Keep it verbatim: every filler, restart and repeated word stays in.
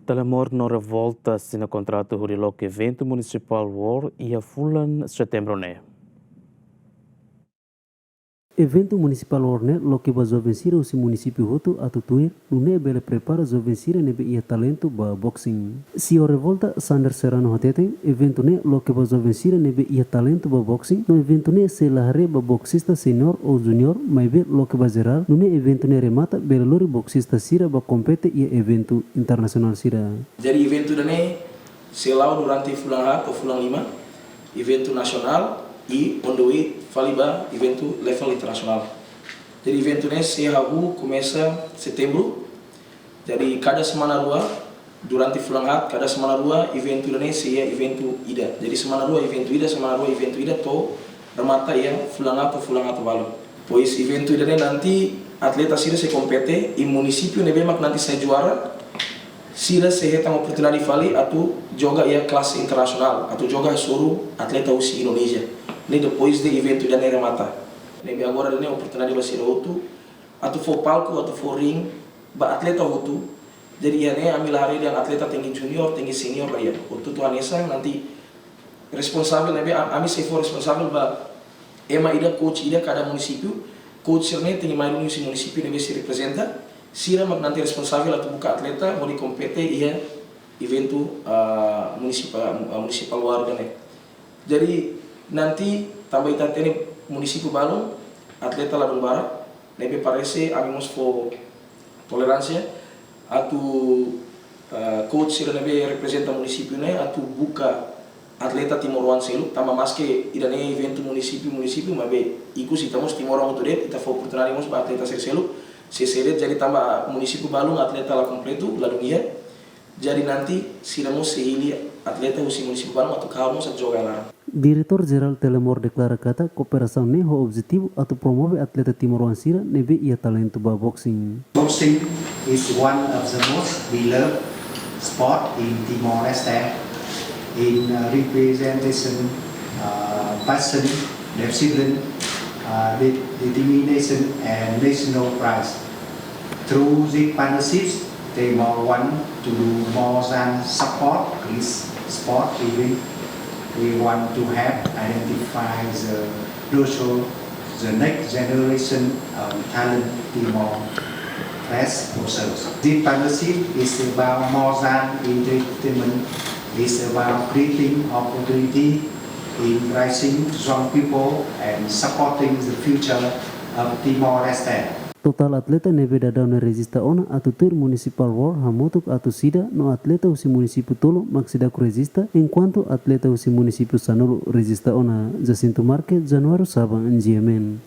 Telemor no Revolta asina kontratu hodi loke eventu Municipal War iha fulan Setembru ne'e. Eventu Municipal War ne'e loke ba joven sira husi munisípiu hotu atu tuir, nune'e bele prepara joven sira ne'ebé iha talentu ba boxing. Señór Revolta Sander Serrano hateten, eventu ne'e loke ba joven sira ne'ebé iha talentu ba boxing, no eventu ne'e sei la haree ba boxista senior ou junior, maibé loke ba jerál, nune'e eventu ne'e remata bele lori boxista sira ba kompete iha eventu internasionál sira. Jadi eventu ida-ne'e sei la'o durante fulan haat ou fulan lima, eventu nasionál i on the way fali ba eventu level internasionál. Jadi eventu ne'e sei hahú komesa Setembru. Jadi kada semana rua, durante fulan haat, kada semana rua eventu ida-ne'e sei iha eventu ida. Jadi semana rua eventu ida, semana rua eventu ida, to'o remata iha fulan haat ou fulan haat balu. Depois eventu ida-ne'e nanti atleta sira sei kompete i munisípiu ne'ebé mak nanti sai juara, sira sei hetan oportunidade fali atu joga iha klase internasionál, atu joga hasoru atleta husi Indonézia. Ne'e depois de eventu ida-ne'e remata. Ne'ebé agora ne'e oportunidade ba sira hotu atu fó palku, atu fó ring ba atleta hotu. Jadi iha ne'e ami la haree dehan atleta tenke junior, tenke senior, la iha. Hotu-hotu hanesan, nanti responsavel ne'ebé am-, ami sei fó responsavel ba ema ida, coach ida kada munisípiu. Coach sira-ne'e tenke mai duni husi munisípiu ne'ebé sei reprezenta. Sira mak nanti responsavel atu buka atleta hodi kompete iha eventu, ah, munisipa-, ah, Municipal War ida-ne'e. Jadi nanti tanba ita hatene munisípiu balun, atleta ladún barak, ne'ebé parese ami mós fó toleránsia atu, eh, coach sira ne'ebé reprezenta munisípiu ne'e atu buka atleta timoroan seluk, tanba maske ida-ne'e eventu munisípiu-munisípiu, maibé ikus ita mós timoroan hotu de'it, ita fó oportunidade mós ba atleta sira seluk, sei, sei de'it, jadi tanba munisípiu balun atleta la kompletu, ladún iha. Jadi nanti sira mós sei hili atleta husi munisípiu balun atu kahur mós atu joga iha laran. Diretór Jerál Telemor deklara katak kooperasaun ne'e ho objetivu atu promove atleta timoroan sira ne'ebé iha talentu ba boxing. Boxing is one of the most beloved sport in Timor-Leste in, uh, representation, uh, passion, discipline, uh, de-, determination and national pride. Through the partnerships, they more want to do more than support this sport event. We want to help identify the future, the next generation of talent Timor-Leste boxers. This partnership is about more than entertainment. It's about creating opportunity, encouraging young people, and supporting the future of Timor-Leste. Totál atleta ne'ebé daudaun ne'e rejista ona atu tuir Municipal War hamutuk atus ida no atleta husi munisípiu tolu mak seidauk rejista, enkuantu atleta husi munisípiu sanulu rejista ona. Jacinto Marques, Januário Saba, N G M N.